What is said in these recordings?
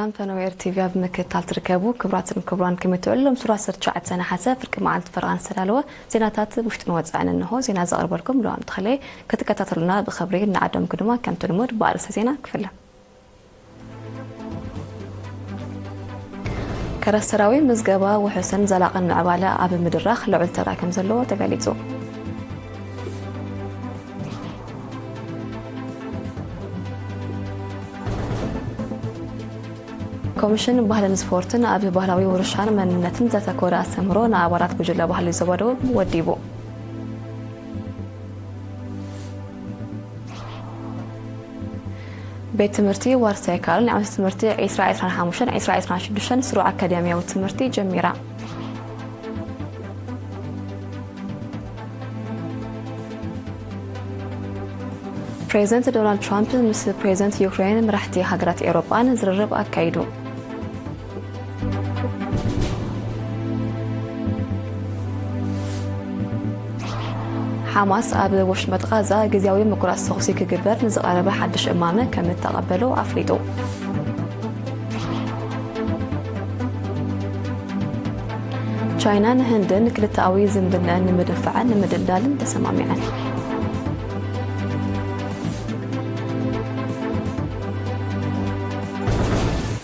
ኣንፈነዌር ቲቪ ኣብ ምክትታል ትርከቡ ክቡራትን ክቡራን፣ ከመይ ትውዕሉ? ሎም ሱራ ዓሰርተ ትሽዓተ ነሓሰ ፍርቂ መዓልቲ ፈረቓን ዝተዳለወ ዜናታት ውሽጥን ወጻእን እንሆ። ዜና ዘቕርበልኩም ሉዋም ተኽለ። ክትከታተሉና ብኽብሪ ንዓደምኩ ድማ ከምቲ ልሙድ ብኣርእስተ ዜና ክፍለ። ከዳስተራዊ ምዝገባ ውሑስን ዘላቕን ምዕባለ ኣብ ምድራኽ ልዑል ተራ ከም ዘለዎ ተገሊጹ። ኮሚሽን ባህልን ስፖርትን ኣብ ባህላዊ ውርሻን መንነትን ዘተኮረ ኣስተምህሮ ንኣባላት ጉጅለ ባህሊ ዞባ ደቡብ ወዲቡ። ቤት ትምህርቲ ዋርሳይ ካልእ ንዓመተ ትምህርቲ ዕስራ ዕስራን ሓሙሽተን ዕስራ ዕስራን ሽዱሽተን ስሩዕ ኣካዳሚያዊ ትምህርቲ ጀሚራ። ፕሬዚደንት ዶናልድ ትራምፕ ምስ ፕሬዚደንት ዩክሬን መራሕቲ ሃገራት ኤውሮጳን ዝርርብ ኣካይዱ። ሓማስ ኣብ ወሽመጥ ቓዛ ግዝያዊ ምቁራጽ ተኹሲ ክግበር ንዝቐረበ ሓድሽ እማመ ከም እተቐበሎ ኣፍሊጡ። ቻይናን ህንድን ክልተኣዊ ዝምድነአን ንምድንፋዕን ንምድልዳልን ተሰማሚዐን።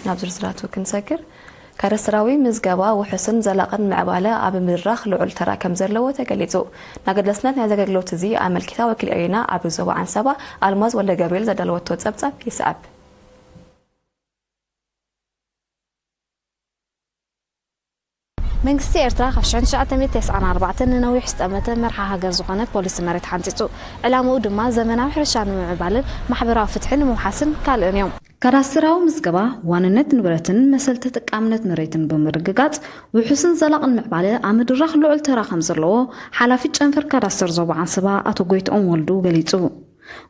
ናብ ዝርዝራቱ ክንሰግር፣ ካዳስተራዊ ምዝገባ ውሑስን ዘላቕን ምዕባለ ኣብ ምድራኽ ልዑል ተራ ከም ዘለዎ ተገሊጹ። ንኣገዳስነት ናይዚ ኣገልግሎት እዚ ኣመልኪታ ወኪል ኤሪና ኣብ ዞባ ዓንሰባ ኣልማዝ ወልደ ገብርኤል ዘዳለወቶ ጸብጻብ ይስዕብ። መንግስቲ ኤርትራ ካብ ሽሕን ትሽዓተ ሚእትን ተስዓን ኣርባዕተን ንነዊሕ ዝጠመተ መርሓ ሃገር ዝኾነ ፖሊሲ መሬት ሓንጺጹ። ዕላምኡ ድማ ዘመናዊ ሕርሻ ንምምዕባልን ማሕበራዊ ፍትሒ ንምውሓስን ካልእን እዮም። ካዳስተራዊ ምዝገባ ዋንነት ንብረትን መሰል ተጠቃምነት መሬትን ብምርግጋጽ፣ ውሑስን ዘላቕን ምዕባለ ኣብ ምድራኽ ልዑል ተራ ከም ዘለዎ ሓላፊ ጨንፈር ካዳስተር ዞባ ዓንሰባ ኣቶ ጎይትኦም ወልዱ ገሊጹ።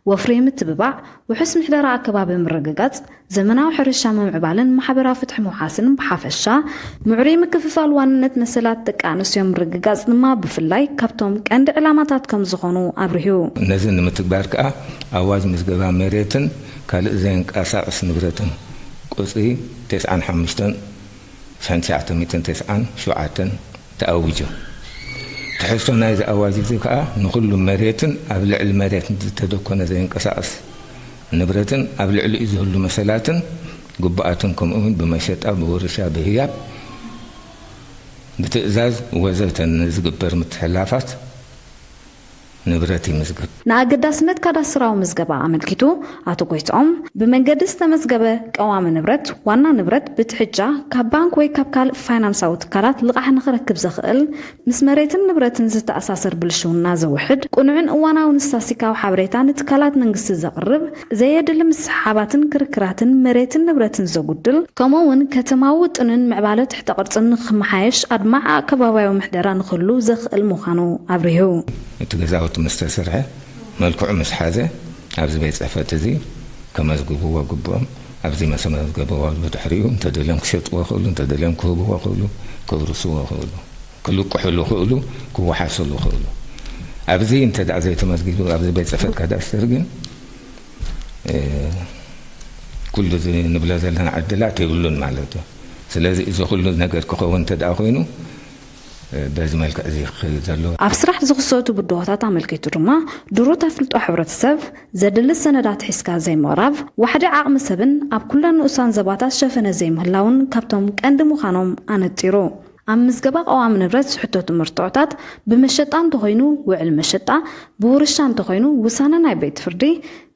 ወፍሪ ምትብባዕ፣ ውሑስ ምሕደራ ኣከባቢ ምርግጋጽ፣ ዘመናዊ ሕርሻ ምምዕባልን ማሕበራዊ ፍትሒ ምውሓስን ብሓፈሻ፣ ምዕሩይ ምክፍፋል ዋንነት መሰላት ደቂ ኣንስትዮ ምርግጋጽ ድማ ብፍላይ ካብቶም ቀንዲ ዕላማታት ከም ዝኾኑ ኣብሪሁ። ነዚ ንምትግባር ከኣ ኣዋጅ ምዝገባ መሬትን ካልእ ዘየንቀሳቕስ ንብረትን ቁጽሪ ተስዓን ሓሙሽተን ሽሕን ትሽዓተ ሚእትን ተስዓን ሸውዓተን ተኣዊጁ። ትሕዝቶ ናይዚ ኣዋጅ እዚ ከኣ ንኹሉ መሬትን ኣብ ልዕሊ መሬት ዝተደኮነ ዘየንቀሳቕስ ንብረትን ኣብ ልዕሊኡ ዝህሉ መሰላትን ግቡኣትን ከምኡ እውን ብመሸጣ፣ ብውርሻ፣ ብህያብ፣ ብትእዛዝ ወዘተ ንዝግበር ምትሕልላፋት ንብረት ይምዝግብ። ንኣገዳስነት ካዳስትራዊ ምዝገባ ኣመልኪቱ ኣቶ ጎይትኦም፣ ብመንገዲ ዝተመዝገበ ቀዋሚ ንብረት፣ ዋና ንብረት፣ ብትሕጃ ካብ ባንክ ወይ ካብ ካልእ ፋይናንሳዊ ትካላት ልቓሕ ንኽረክብ ዘኽእል፣ ምስ መሬትን ንብረትን ዝተኣሳሰር ብልሽውና ዘውሕድ፣ ቅኑዕን እዋናውን ስታስቲካዊ ሓበሬታ ንትካላት መንግስቲ ዘቕርብ፣ ዘየድሊ ምስሕሓባትን ክርክራትን መሬትን ንብረትን ዘጉድል፣ ከምኡ እውን ከተማዊ ውጥንን ምዕባለ ትሕተ ቅርጽን ንኽመሓየሽ ኣድማዒ ኣከባብያዊ ምሕደራ ንኽህሉ ዘኽእል ምዃኑ ኣብሪሁ። እቲ ገዛውቲ ምስ ተሰርሐ፣ መልክዑ ምስ ሓዘ፣ ኣብዚ ቤት ጽሕፈት እዚ ከመዝግብዎ ግብኦም። ኣብዚ መሰ መዝገብዎ ብድሕሪኡ እንተደልዮም ክሸጥዎ ይኽእሉ፣ እንተደልዮም ክህብዎ ይኽእሉ፣ ክውርስዎ ይኽእሉ፣ ክልቅሕሉ ይኽእሉ፣ ክወሓስሉ ይኽእሉ። ኣብዚ እንተ ደኣ ዘይተመዝጊቡ፣ ኣብዚ ቤት ጽሕፈት ካዳስተር ግን፣ እ፣ ኩሉ እዚ ንብሎ ዘለና ዕድላት የብሉን ማለት እዩ። ስለዚ እዚ ኩሉ ነገር ክኸውን እንተ ደኣ ኮይኑ፣ እ፣ በዚ መልክዕ እዚ ክኸይድ ዘለዎ። ኣብ ስራሕ ዝኽሰቱ ብድሆታት ኣመልኪቱ ድማ፣ ድሩት ኣፍልጦ ሕብረተሰብ፣ ዘድሊ ሰነዳት ሒዝካ ዘይምቕራብ፣ ዋሕዲ ዓቕሚ ሰብን ኣብ ኩለን ንኡሳን ዘባታት ሸፈነ ዘይምህላውን ካብቶም ቀንዲ ምዃኖም ኣነጺሩ። ኣብ ምዝገባ ቀዋሚ ንብረት ዝሕተቱ መርትዖታት፣ ብመሸጣ እንተኾይኑ ውዕል መሸጣ፣ ብውርሻ እንተኾይኑ ውሳነ ናይ ቤት ፍርዲ፣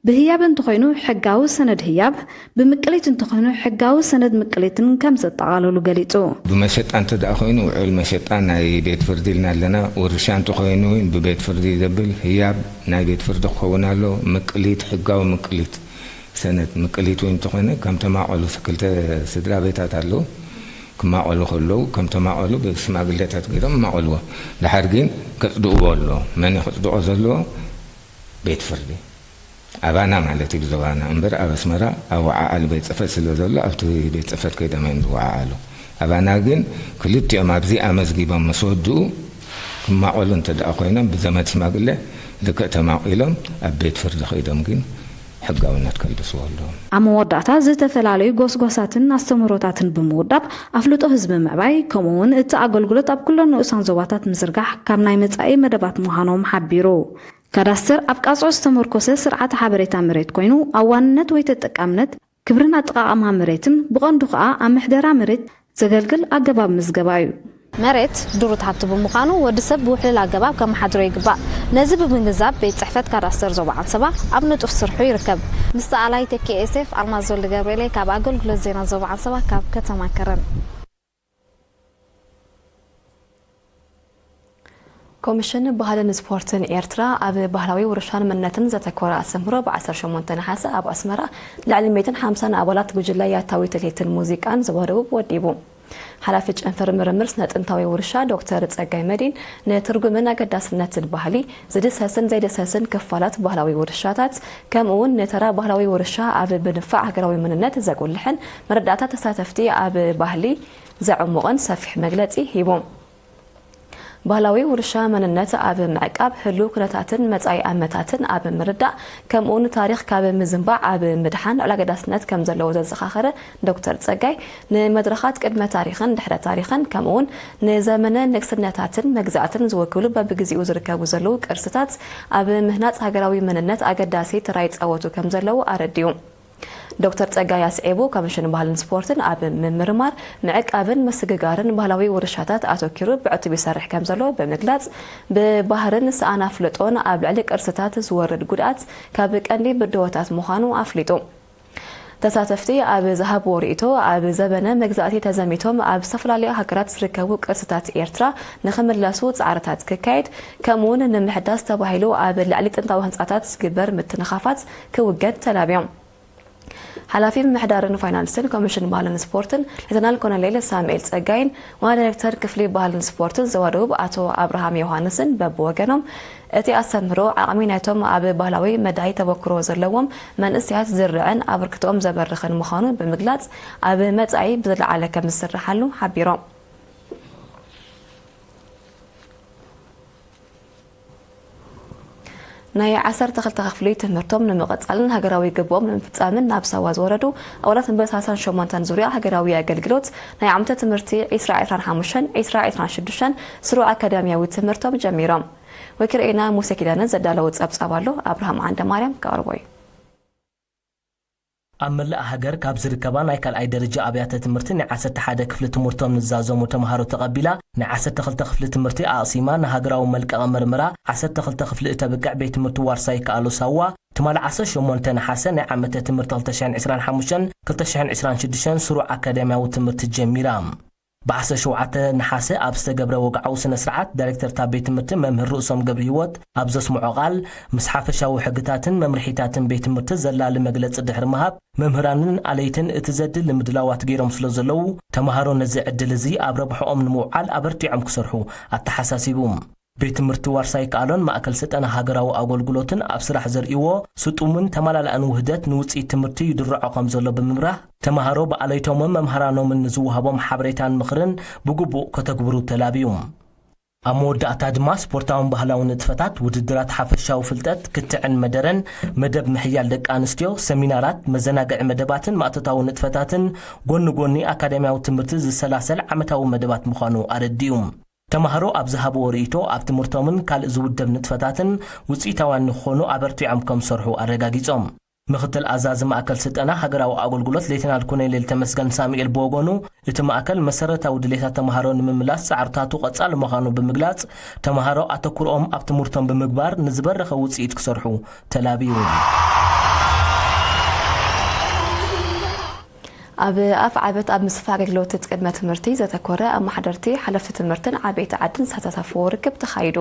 ብህያብ እንተኾይኑ ሕጋዊ ሰነድ ህያብ፣ ብምቅሊት እንተኾይኑ ሕጋዊ ሰነድ ምቅሊትን ከም ዘጠቓለሉ ገሊጹ። ብመሸጣ እንተ ደኣ ኮይኑ ውዕል መሸጣ ናይ ቤት ፍርዲ ኢልና ኣለና። ውርሻ እንተኾይኑ እውን ብቤት ፍርዲ ዘብል ህያብ ናይ ቤት ፍርዲ ክኸውን ኣሎ። ምቅሊት፣ ሕጋዊ ምቅሊት ሰነድ ምቅሊት እውን እንተኾነ ከም ተማቐሉ ክልተ ስድራ ቤታት ኣለዉ። ክማቐሉ ከለዉ ከም ተማቐሉ ብሽማግሌታት ገይሮም ይማቐልዎ። ድሓር ግን ከጽድቕዎ ኣሎ። መን እዩ ከጽድቖ ዘለዎ? ቤት ፍርዲ። ኣባና ማለት እዩ ብዞባና እምበር ኣብ ኣስመራ ኣወዓዓሊ ቤት ጽሕፈት ስለ ዘሎ ኣብቲ ቤት ጽሕፈት ከይዶም እዮም ዝወዓዓሉ። ኣባና ግን ክልቲኦም ኣብዚ ኣመዝጊቦም ምስ ወድኡ ክማቐሉ እንተ ደኣ ኮይኖም ብዘመድ ሽማግለ ልክዕ ተማቒሎም ኣብ ቤት ፍርዲ ከይዶም ግን ሕጋውነት ከልግስዎ ኣለዎም። ኣብ መወዳእታ ዝተፈላለዩ ጎስጓሳትን ኣስተምህሮታትን ብምውዳብ ኣፍልጦ ህዝቢ ምዕባይ ከምኡ እውን እቲ ኣገልግሎት ኣብ ኩለን ንኡሳን ዞባታት ምዝርጋሕ ካብ ናይ መጻኢ መደባት ምዃኖም ሓቢሩ። ካዳስተር ኣብ ቃጽዖ ዝተመርኮሰ ስርዓተ ሓበሬታ መሬት ኮይኑ ኣብ ዋንነት ወይ ተጠቃምነት ክብርን ኣጠቓቕማ መሬትን ብቐንዱ ከኣ ኣብ ምሕደራ መሬት ዘገልግል ኣገባብ ምዝገባ እዩ። መሬት ድሩት ሃብቲ ብምዃኑ ወዲ ሰብ ብውሕልል ኣገባብ ከመሓድሮ ይግባእ። ነዚ ብምግንዛብ ቤት ጽሕፈት ካዳስተር ዞባ ዓንሰባ ኣብ ንጡፍ ስርሑ ይርከብ። ምስ ሰኣላይ ተኪኤ ዮሴፍ ኣልማዝ ወልደገብርኤለይ ካብ ኣገልግሎት ዜና ዞባ ዓንሰባ ካብ ከተማ ከረን። ኮሚሽን ባህልን ስፖርትን ኤርትራ ኣብ ባህላዊ ውርሻን መንነትን ዘተኮረ ኣስተምህሮ ብ ዓሰርተ ሸሞንተ ነሓሰ ኣብ ኣስመራ ልዕሊ ሚእትን ሓምሳን ኣባላት ጉጅለ ያታዊ ትልሂትን ሙዚቃን ዞባ ደቡብ ወዲቡ። ሓላፊ ጨንፈር ምርምር ስነ ጥንታዊ ውርሻ ዶክተር ጸጋይ መዲን ንትርጉምን ኣገዳስነትን ባህሊ ዝድሰስን ዘይድሰስን ክፋላት ባህላዊ ውርሻታት ከምኡ እውን ንተራ ባህላዊ ውርሻ ኣብ ብንፋዕ ሃገራዊ መንነት ዘጉልሕን መረዳእታ ተሳተፍቲ ኣብ ባህሊ ዘዕሙቕን ሰፊሕ መግለጺ ሂቡ። ባህላዊ ውርሻ መንነት ኣብ ምዕቃብ፣ ህሉው ኩነታትን መጻኢ ኣመታትን ኣብ ምርዳእ፣ ከምኡውን ታሪኽ ካብ ምዝንባዕ ኣብ ምድሓን ልዑል ኣገዳስነት ከም ዘለዎ ዘዘኻኸረ ዶክተር ጸጋይ፣ ንመድረኻት ቅድመ ታሪኽን ድሕረ ታሪኽን ከምኡውን ንዘመነ ንግስነታትን መግዛእትን ዝውክሉ በብግዚኡ ዝርከቡ ዘለዉ ቅርስታት ኣብ ምህናጽ ሃገራዊ መንነት ኣገዳሲ ተራ ይጻወቱ ከም ዘለዉ ኣረዲኡ። ዶክተር ጸጋይ ኣስዒቡ፣ ኮሚሽን ባህልን ስፖርትን ኣብ ምምርማር፣ ምዕቃብን ምስግጋርን ባህላዊ ውርሻታት ኣተኪሩ ብዕቱብ ይሰርሕ ከም ዘሎ ብምግላጽ፣ ብባህርን ሰኣን ኣፍልጦን ኣብ ልዕሊ ቅርስታት ዝወርድ ጉድኣት ካብ ቀንዲ ብድሆታት ምዃኑ ኣፍሊጡ። ተሳተፍቲ ኣብ ዝሃብዎ ርእይቶ፣ ኣብ ዘበነ መግዛእቲ ተዘሚቶም ኣብ ዝተፈላለዩ ሃገራት ዝርከቡ ቅርስታት ኤርትራ ንኽምለሱ ጻዕርታት ክካየድ፣ ከምኡውን ንምሕዳስ ተባሂሉ ኣብ ልዕሊ ጥንታዊ ህንጻታት ዝግበር ምትንኻፋት ክውገድ ተላብዮም። ሓላፊ ምምሕዳርን ፋይናንስን ኮሚሽን ባህልን ስፖርትን ሌተናል ኮሎኔል ሳሙኤል ጸጋይን ዋና ዳይሬክተር ክፍሊ ባህልን ስፖርትን ዞባ ደቡብ ኣቶ ኣብርሃም ዮሃንስን በብወገኖም፣ እቲ ኣስተምህሮ ዓቕሚ ናይቶም ኣብ ባህላዊ መዳይ ተበክሮ ዘለዎም መንእሰያት ዝርዕን ኣበርክቶኦም ዘበርኽን ምዃኑ ብምግላጽ፣ ኣብ መጻኢ ብዝለዓለ ከም ዝስርሓሉ ሓቢሮም። ናይ ዓሰርተ ክልተ ክፍሊ ትምህርቶም ንምቕጻልን ሃገራዊ ግብኦም ንምፍጻምን ናብ ሳዋ ዝወረዱ ኣባላት መበል ሰላሳን ሸሞንተን ዙርያ ሃገራዊ ኣገልግሎት ናይ ዓመተ ትምህርቲ ዒስራ ዒስራን ሓሙሽተን ዒስራ ዒስራን ሽዱሽተን ስሩዕ ኣካዳሚያዊ ትምህርቶም ጀሚሮም። ወኪል ሬና ሙሴ ኪዳነ ዘዳለዎ ጸብጻብ ኣሎ፣ ኣብርሃም ዓንደማርያም ከቕርቦ እዩ። ኣብ መላእ ሃገር ካብ ዝርከባ ናይ ካልኣይ ደረጃ ኣብያተ ትምህርቲ ናይ ዓሰርተ ሓደ ክፍሊ ትምህርቶም ንዛዘሙ ተምሃሮ ተቐቢላ ናይ ዓሰርተ ክልተ ክፍሊ ትምህርቲ ኣቕሲማ ንሃገራዊ መልቀቒ ምርመራ ዓሰርተ ክልተ ክፍሊ እተብቅዕ ቤት ትምህርቲ ዋርሳይ ከኣሎ ሳዋ ትማሊ ዓሰርተ ሸሞንተ ነሓሰ ናይ ዓመተ ትምህርቲ ክልተ ሽሕን ዕስራን ሓሙሽተን ክልተ ሽሕን ዕስራን ሽዱሽተን ስሩዕ ኣካዳሚያዊ ትምህርቲ ጀሚራ። ብ ዓሰርተ ሸውዓተ ነሓሰ ኣብ ዝተገብረ ወግዓዊ ስነ ስርዓት ዳይሬክተር እታ ቤት ትምህርቲ መምህር ርእሶም ገብረሂወት ኣብ ዘስምዖ ቃል፣ ምስ ሓፈሻዊ ሕግታትን መምርሒታትን ቤት ትምህርቲ ዘላሊ መግለጺ ድሕሪ ምሃብ፣ መምህራንን ኣለይትን እቲ ዘድሊ ምድላዋት ገይሮም ስለ ዘለዉ፣ ተምሃሮ ነዚ ዕድል እዚ ኣብ ረብሕኦም ንምውዓል ኣበርቲዖም ክሰርሑ ኣተሓሳሲቡ። ቤት ትምህርቲ ዋርሳይ ከኣሎን ማእከል ስልጠና ሃገራዊ ኣገልግሎትን ኣብ ስራሕ ዘርእይዎ ስጡምን ተመላላእን ውህደት ንውጽኢት ትምህርቲ ይድርዖ ከም ዘሎ ብምብራህ፣ ተምሃሮ ብኣለይቶምን መምሃራኖምን ንዝወሃቦም ሓበሬታን ምኽርን ብግቡእ ከተግብሩ ተላብዩ። ኣብ መወዳእታ ድማ ስፖርታውን ባህላውን ንጥፈታት፣ ውድድራት ሓፈሻዊ ፍልጠት፣ ክትዕን መደረን፣ መደብ ምሕያል ደቂ ኣንስትዮ፣ ሰሚናራት፣ መዘናግዒ መደባትን ማእቶታዊ ንጥፈታትን ጎኒ ጎኒ ኣካዳሚያዊ ትምህርቲ ዝሰላሰል ዓመታዊ መደባት ምዃኑ ኣረዲኡ። ተምሃሮ ኣብ ዝሃብዎ ርእይቶ፣ ኣብ ትምህርቶምን ካልእ ዝውደብ ንጥፈታትን ውጽኢታውያን ንክኾኑ ኣበርቲዖም ከም ዝሰርሑ ኣረጋጊጾም። ምኽትል ኣዛዚ ማእከል ስልጠና ሃገራዊ ኣገልግሎት ሌተናል ኮሎኔል ተመስገን ሳሙኤል ብወገኑ፣ እቲ ማእከል መሰረታዊ ድሌታት ተምሃሮ ንምምላስ ጻዕርታቱ ቀጻሊ ምዃኑ ብምግላጽ፣ ተምሃሮ ኣተኩሮኦም ኣብ ትምህርቶም ብምግባር ንዝበረኸ ውጽኢት ክሰርሑ ተላብዩ። ኣብ ኣፍ ዓበት ኣብ ምስፋ ኣገልግሎት ቅድመ ትምህርቲ ዘተኮረ ኣመሓደርቲ፣ ሓለፍቲ ትምህርትን ዓበይቲ ዓድን ዝተሳተፍዎ ርክብ ተኻይዱ።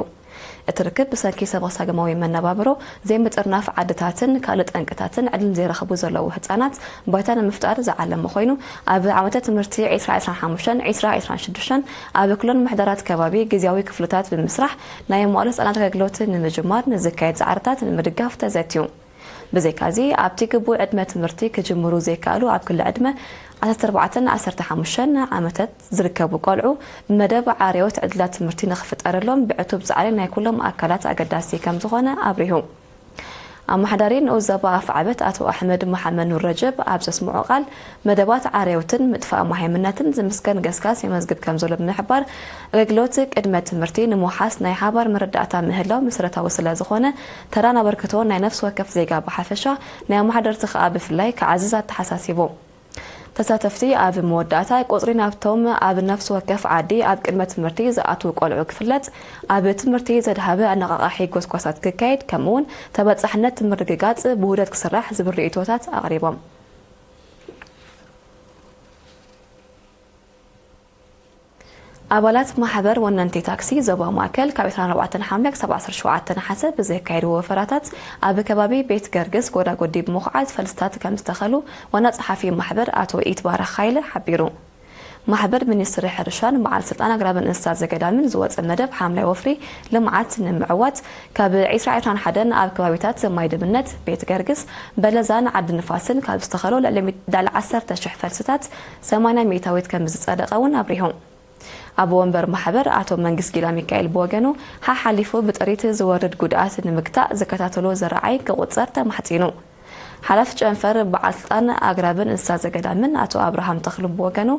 እቲ ርክብ ብሰንኪ ሰብኣዊ ሳግማዊ መነባብሮ ዘይምጥርናፍ ዓድታትን ካልእ ጠንቅታትን ዕድልን ዘይረኸቡ ዘለዉ ህጻናት ባይታ ንምፍጣር ዝዓለመ ኮይኑ፣ ኣብ ዓመተ ትምህርቲ ዒስራ ዒስራን ሓሙሽተን ዒስራ ዒስራን ሽዱሽተን ኣብ ክሎን ምሕደራት ከባቢ ግዝያዊ ክፍልታት ብምስራሕ ናይ መዋእለ ህጻናት ኣገልግሎት ንምጅማር ንዝካየድ ጻዕርታት ንምድጋፍ ተዘትዩ። ብዘይካዚ ኣብቲ ግቡእ ዕድመ ትምህርቲ ክጅምሩ ዘይከኣሉ ኣብ ክሊ ዕድመ ዓሰርተ ኣርባዕተን ዓሰርተ ሓሙሽተን ዓመታት ዝርከቡ ቆልዑ ብመደብ ዓርዮት ዕድላት ትምህርቲ ንኽፍጠረሎም ብዕቱብ ጻዕሪ ናይ ኩሎም ኣካላት ኣገዳሲ ከምዝኾነ ኣብሪሁ። ኣመሓዳሪ ንኡስ ዞባ ኣፍዓበት ኣቶ ኣሕመድ መሓመድ ኑር ረጀብ ኣብ ዘስምዖ ቃል፣ መደባት ዓርዮትን ምጥፋእ መሃይምነትን ዝምስገን ገስጋስ የመዝግብ ከም ዘሎ ብምሕባር፣ ኣገልግሎት ቅድመ ትምህርቲ ንምውሓስ ናይ ሓባር መረዳእታ ምህላው መሰረታዊ ስለ ዝኾነ፣ ተራን ኣበርክቶን ናይ ነፍሲ ወከፍ ዜጋ ብሓፈሻ፣ ናይ ኣመሓደርቲ ከኣ ብፍላይ ክዓዝዝ ኣተሓሳሲቡ። ተሳተፍቲ ኣብ መወዳእታ፣ ቁጽሪ ናብቶም ኣብ ነፍሲ ወከፍ ዓዲ ኣብ ቅድመ ትምህርቲ ዝኣትዉ ቆልዑ ክፍለጥ፣ ኣብ ትምህርቲ ዘድሃበ ኣነቓቓሒ ጎስጓሳት ክካየድ፣ ከምኡውን ተበጻሕነት ምርግጋጽ ብውህደት ክስራሕ ዝብል ርእይቶታት ኣቕሪቦም። ኣባላት ማሕበር ወነንቲ ታክሲ ዞባ ማእከል ካብ ዕስራን ኣርባዕተን ሓምለ ክሳብ ዓሰርተ ሸውዓተ ነሓሰ ብዘካየድዎ ወፈራታት፣ ኣብ ከባቢ ቤት ገርግስ ጎዳጎዲ ብምኹዓት ፈልስታት ከም ዝተኸሉ ዋና ጸሓፊ ማሕበር ኣቶ ኢትባረኽ ሃይለ ሓቢሩ። ማሕበር ሚኒስትሪ ሕርሻን በዓል ስልጣን ኣግራብን እንስሳት ዘገዳምን ዝወጸ መደብ ሓምላይ ወፍሪ ልምዓት ንምዕዋት፣ ካብ ዕስራ ዕስራን ሓደን ኣብ ከባቢታት ማይ ድምነት፣ ቤት ገርግስ፣ በለዛን ዓዲ ንፋስን ካብ ዝተኸሉ ልዕሊ ሚ-፣ ልዕሊ ዓሰርተ ሽሕ ፈልስታት ሰማንያ ሚእታዊት ከም ዝጸደቐ እውን ኣብሪሁ። ኣቦ ወንበር ማሕበር ኣቶ መንግስ ጊላ ሚካኤል ብወገኑ፣ ሓሓሊፉ ብጥሪት ዝወርድ ጉድኣት ንምግታእ ዝከታተሎ ዘረዓይ ክቑጸር ተማሕጺኑ። ሓላፊ ጨንፈር በዓል ስልጣን ኣግራብን እንስሳ ዘገዳምን ኣቶ ኣብርሃም ተኽሉ ብወገኑ፣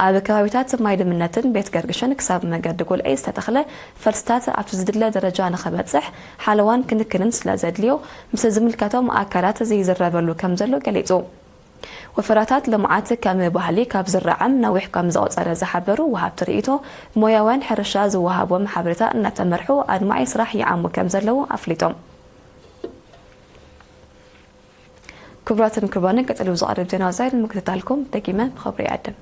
ኣብ ከባቢታት ማይ ድምነትን ቤት ገርግሽን ክሳብ መገዲ ጉልዒ ዝተተኽለ ፈልስታት ኣብቲ ዝድለ ደረጃ ንኸበጽሕ ሓለዋን ክንክንን ስለ ዘድልዮ፣ ምስ ዝምልከቶም ኣካላት ዝይዝረበሉ ከም ዘሎ ገሊጹ። ወፈራታት ልምዓት ከም ባህሊ ካብ ዝረዓም ነዊሕ ከም ዘቑጸረ ዝሓበሩ ወሃብቲ ርእይቶ፣ ሞያውያን ሕርሻ ዝወሃቦም ሓበሬታ እናተመርሑ ኣድማዒ ስራሕ ይዓሙ ከም ዘለዉ ኣፍሊጦም። ክቡራትን ክቡራንን፣ ቀጺሉ ዝቐርብ ዜና ወጻኢ ንምክትታልኩም ደጊመ ብኽብሪ ይዕድም።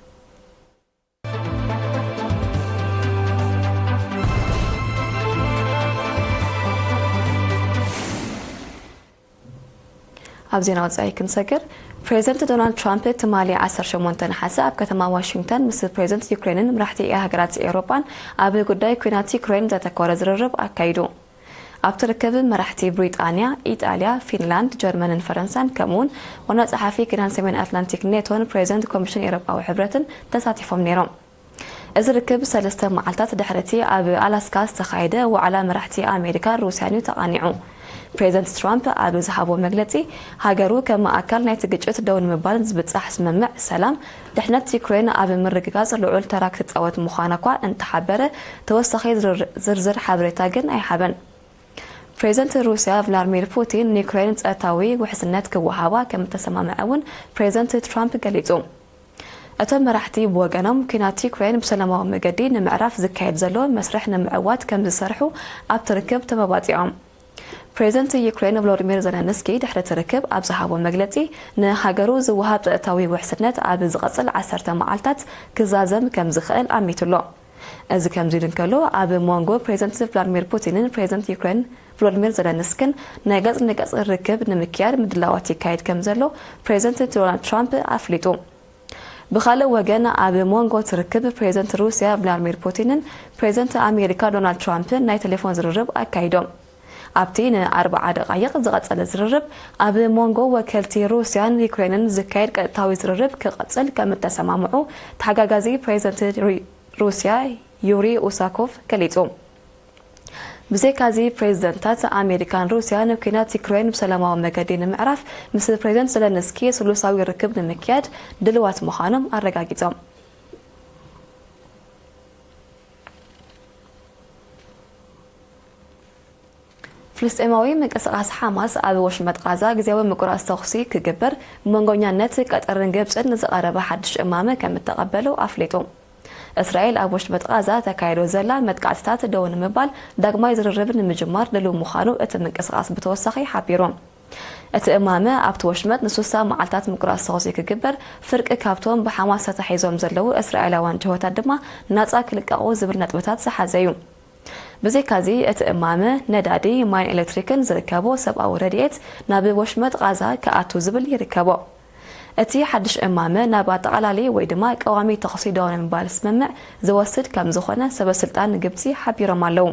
ኣብ ዜና ወጻኢ ክንሰግር፣ ፕሬዚደንት ዶናልድ ትራምፕ ትማሊ ዓሰርተ ሸሞንተ ነሓሰ ኣብ ከተማ ዋሽንግተን ምስ ፕሬዚደንት ዩክሬንን መራሕቲ ሃገራት ኤውሮጳን ኣብ ጉዳይ ኲናት ዩክሬን ዘተኮረ ዝርርብ ኣካይዱ። ኣብቲ ርክብ መራሕቲ ብሪጣንያ፣ ኢጣልያ፣ ፊንላንድ፣ ጀርመንን ፈረንሳን ከምኡውን ዋና ጸሓፊ ኪዳን ሰሜን ኣትላንቲክ ኔቶን ፕሬዚደንት ኮሚሽን ኤውሮጳዊ ሕብረትን ተሳቲፎም ነይሮም። እዚ ርክብ ሰለስተ መዓልታት ድሕሪ እቲ ኣብ ኣላስካ ዝተኻየደ ዋዕላ መራሕቲ ኣሜሪካን ሩስያን እዩ ተቓኒዑ። ፕሬዚደንት ትራምፕ ኣብ ዝሃቦ መግለጺ፣ ሃገሩ ከም ኣካል ናይቲ ግጭት ደው ንምባል ዝብጻሕ ስምምዕ ሰላም፣ ድሕነት ዩክሬን ኣብ ምርግጋጽ ልዑል ተራ ክትጻወት ምዃና እኳ እንተሓበረ፣ ተወሳኺ ዝርዝር ሓበሬታ ግን ኣይሃበን። ፕሬዚደንት ሩስያ ቭላድሚር ፑቲን ንዩክሬን ጸጥታዊ ውሕስነት ክወሃባ ከም እተሰማምዐ እውን ፕሬዚደንት ትራምፕ ገሊጹ። እቶም መራሕቲ ብወገኖም፣ ኲናት ዩክሬን ብሰላማዊ መገዲ ንምዕራፍ ዝካየድ ዘሎ መስርሕ ንምዕዋት ከም ዝሰርሑ ኣብቲ ርክብ ተመባጺዖም። ፕሬዚደንት ዩክሬን ቮሎዲሚር ዘለንስኪ ድሕሪ እቲ ርክብ ኣብ ዝሃቦ መግለጺ፣ ንሃገሩ ዝወሃብ ጸጥታዊ ውሕስነት ኣብ ዝቐጽል ዓሰርተ መዓልታት ክዛዘም ከም ዝኽእል ኣሚቱ ኣሎ። እዚ ከምዚ ኢሉ እንከሎ፣ ኣብ መንጎ ፕሬዚደንት ቭላድሚር ፑቲንን ፕሬዚደንት ዩክሬን ቮሎዲሚር ዘለንስኪን ናይ ገጽ ንገጽ ርክብ ንምክያድ ምድላዋት ይካየድ ከም ዘሎ ፕሬዚደንት ዶናልድ ትራምፕ ኣፍሊጡ። ብኻልእ ወገን፣ ኣብ መንጎ እቲ ርክብ ፕሬዚደንት ሩስያ ቭላድሚር ፑቲንን ፕሬዚደንት ኣሜሪካ ዶናልድ ትራምፕን ናይ ቴሌፎን ዝርርብ ኣካይዶም። ኣብቲ ንኣርብዓ ደቓይቕ ዝቐጸለ ዝርርብ፣ ኣብ መንጎ ወከልቲ ሩስያን ዩክሬንን ዝካየድ ቀጥታዊ ዝርርብ ክቕጽል ከም እተሰማምዑ ተሓጋጋዚ ፕሬዚደንት ሩ-፣ ሩስያ ዩሪ ኡሳኮቭ ገሊጹ። ብዘይካዚ፣ ፕሬዚደንታት ኣሜሪካን ሩስያን ኲናት ዩክሬን ብሰላማዊ መገዲ ንምዕራፍ ምስ ፕሬዚደንት ዘለንስኪ ስሉሳዊ ርክብ ንምክያድ ድልዋት ምዃኖም ኣረጋጊጾም። ፍልስጤማዊ ምንቅስቓስ ሓማስ ኣብ ወሽመጥ ቓዛ ግዜያዊ ምቁራጽ ተኹሲ ክግበር ብመንጎኛነት ቀጠርን ግብጽን ንዝቐረበ ሓድሽ እማመ ከም እተቐበሉ ኣፍሊጡ። እስራኤል ኣብ ወሽመጥ ቓዛ ተካይዶ ዘላ መጥቃዕትታት ደው ንምባል ዳግማይ ዝርርብ ንምጅማር ድሉው ምዃኑ እቲ ምንቅስቓስ ብተወሳኺ ሓቢሩ። እቲ እማመ ኣብቲ ወሽመጥ ንሱሳ መዓልታት ምቁራጽ ተኹሲ ክግበር፣ ፍርቂ ካብቶም ብሓማስ ተታሒዞም ዘለዉ እስራኤላውያን ጅሆታት ድማ ናጻ ክልቀቑ ዝብል ነጥብታት ዝሓዘ እዩ። ብዘይካዚ፣ እቲ እማመ ነዳዲ፣ ማይን ኤሌክትሪክን ዝርከቦ ሰብኣዊ ረድኤት ናብ ወሽመጥ ቓዛ ክኣቱ ዝብል ይርከቦ። እቲ ሓድሽ እማመ ናብ ኣጠቓላሊ ወይ ድማ ቀዋሚ ተኹሲ ደው ንምባል ስምምዕ ዝወስድ ከም ዝኾነ ሰበ ስልጣን ግብጺ ሓቢሮም ኣለዉ።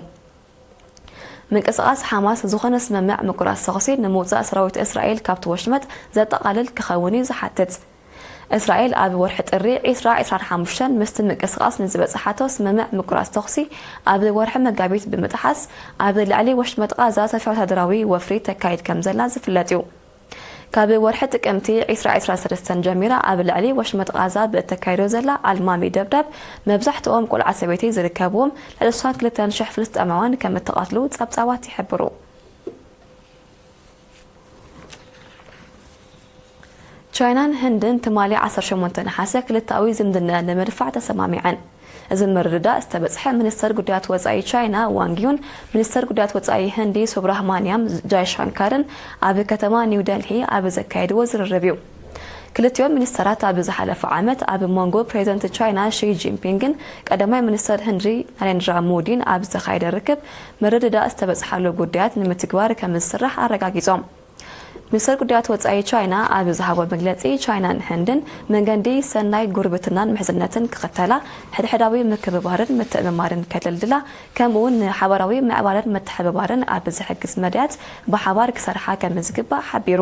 ምንቅስቓስ ሓማስ ዝኾነ ስምምዕ ምቁራጽ ተኹሲ ንምውጻእ ሰራዊት እስራኤል ካብቲ ወሽመጥ ዘጠቓልል ክኸውን እዩ ዝሓትት። እስራኤል ኣብ ወርሒ ጥሪ ዕስራ ዕስራን ሓሙሽተን ምስቲ ምንቅስቓስ ንዝበጽሓቶ ስምምዕ ምቁራጽ ተኹሲ ኣብ ወርሒ መጋቢት ብምጥሓስ፣ ኣብ ልዕሊ ወሽመጥ ቓዛ ሰፊሕ ወታደራዊ ወፍሪ ተካይድ ከም ዘላ ዝፍለጥ እዩ። ካብ ወርሒ ጥቅምቲ ዕስራ ዕስራን ሰለስተን ጀሚራ ኣብ ልዕሊ ወሽመጥ ቓዛ ብእተካይዶ ዘላ ኣልማሚ ደብዳብ፣ መብዛሕትኦም ቆልዓ ሰበይቲ ዝርከብዎም፣ ልዕሊ ዕስራን ክልተን ሽሕ ፍልስጤማውያን ከም እተቐትሉ ጸብጻባት ይሕብሩ። ቻይናን ህንድን ትማሊ ዓሰርተ ሸሞንተ ነሓሰ ክልተኣዊ ዝምድናኣን ንምድፋዕ ተሰማሚዐን። እዚ ምርድዳእ ዝተበጽሐ፣ ሚኒስተር ጉዳያት ወጻኢ ቻይና ዋንግ ዩን፣ ሚኒስተር ጉዳያት ወጻኢ ህንዲ ሱብራህማንያም ጃይሻንካርን ኣብ ከተማ ኒው ደልሂ ኣብ ዘካየድዎ ዝርርብ እዩ። ክልቲኦም ሚኒስተራት ኣብ ዝሓለፈ ዓመት ኣብ መንጎ ፕሬዚደንት ቻይና ሺ ጂንፒንግን ቀዳማይ ሚኒስተር ህንዲ ናሬንድራ ሞዲን ኣብ ዝተኻየደ ርክብ፣ ምርድዳእ ዝተበጽሓሉ ጉዳያት ንምትግባር ከም ዝስራሕ ኣረጋጊጾም። ሚኒስተር ጉዳያት ወጻኢ ቻይና ኣብ ዝሃቦ መግለጺ፣ ቻይናን ህንድን መንገዲ ሰናይ ጉርብትናን ምሕዝነትን ክኽተላ፣ ሕድሕዳዊ ምክብባርን ምትእምማርን ከደልድላ፣ ከምኡውን ንሓባራዊ ምዕባለን ምትሕብባርን ኣብ ዝሕግዝ መዳያት ብሓባር ክሰርሓ ከም ዝግባእ ሓቢሩ።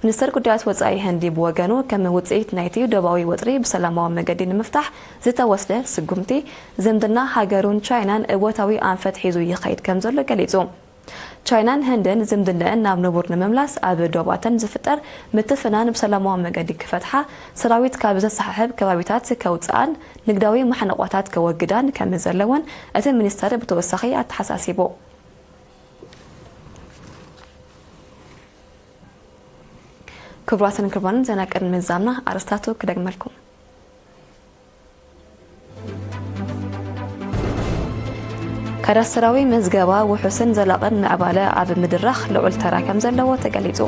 ሚኒስተር ጉዳያት ወጻኢ ህንዲ ብወገኑ፣ ከም ውጽኢት ናይቲ ዶባዊ ወጥሪ ብሰላማዊ መገዲ ንምፍታሕ ዝተወስደ ስጉምቲ፣ ዝምድና ሃገሩን ቻይናን እወታዊ ኣንፈት ሒዙ ይኸይድ ከም ዘሎ ገሊጹ። ቻይናን ህንድን ዝምድነአን ናብ ንቡር ንምምላስ ኣብ ዶባተን ዝፍጠር ምትፍናን ብሰላማዊ መገዲ ክፈትሓ፣ ሰራዊት ካብ ዘሰሓሕብ ከባቢታት ከውፅኣን ንግዳዊ ማሕነቋታት ከወግዳን ከም ዘለወን እቲ ሚኒስተር ብተወሳኺ ኣተሓሳሲቡ። ክቡራትን ክቡራንን፣ ዜና ቅድሚ ምዛምና ኣርእስታቱ ክደግመልኩም። ካዳስተራዊ ምዝገባ ውሑስን ዘላቕን ምዕባለ ኣብ ምድራኽ ልዑል ተራ ከም ዘለዎ ተገሊጹ።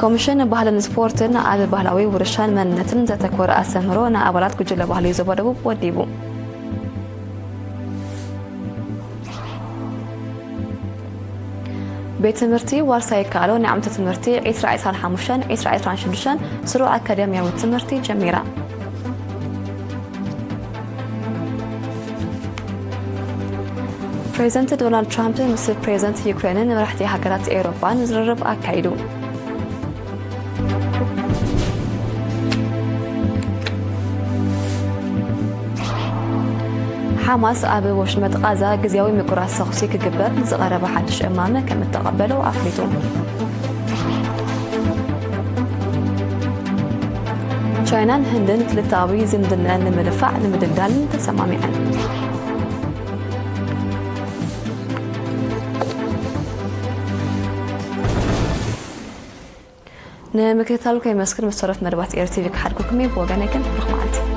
ኮሚሽን ባህልን ስፖርትን ኣብ ባህላዊ ውርሻን መንነትን ዘተኮረ ኣስተምህሮ ንኣባላት ጉጅለ ባህሊ ዞባ ደቡብ ወዲቡ። ቤት ትምህርቲ ዋርሳይ ካሎ ንዓመተ ትምህርቲ ዕስራ ዕስራን ሓሙሽተን ዕስራ ዕስራን ሽዱሽተን ስሩዕ ኣካዳሚያዊ ትምህርቲ ጀሚራ። ፕሬዚደንት ዶናልድ ትራምፕ ምስ ፕሬዚደንት ዩክሬንን መራሕቲ ሃገራት ኤውሮጳን ዝርርብ ኣካይዱ። ሓማስ ኣብ ወሽመጥ ቓዛ ግዝያዊ ምቁራጽ ተኹሲ ክግበር ንዝቐረበ ሓድሽ እማመ ከም እተቐበሎ ኣፍሊጡ። ቻይናን ህንድን ክልተኣዊ ዝምድነአን ንምድፋዕ ንምድልዳልን ተሰማሚዐን። ንምክትታል ከይመስክር ምስ ተረፍ መደባት ኤር ቲቪ ክሓድኩኩም እየ። ብወገነይ ግን ብሩኽ መዓልቲ።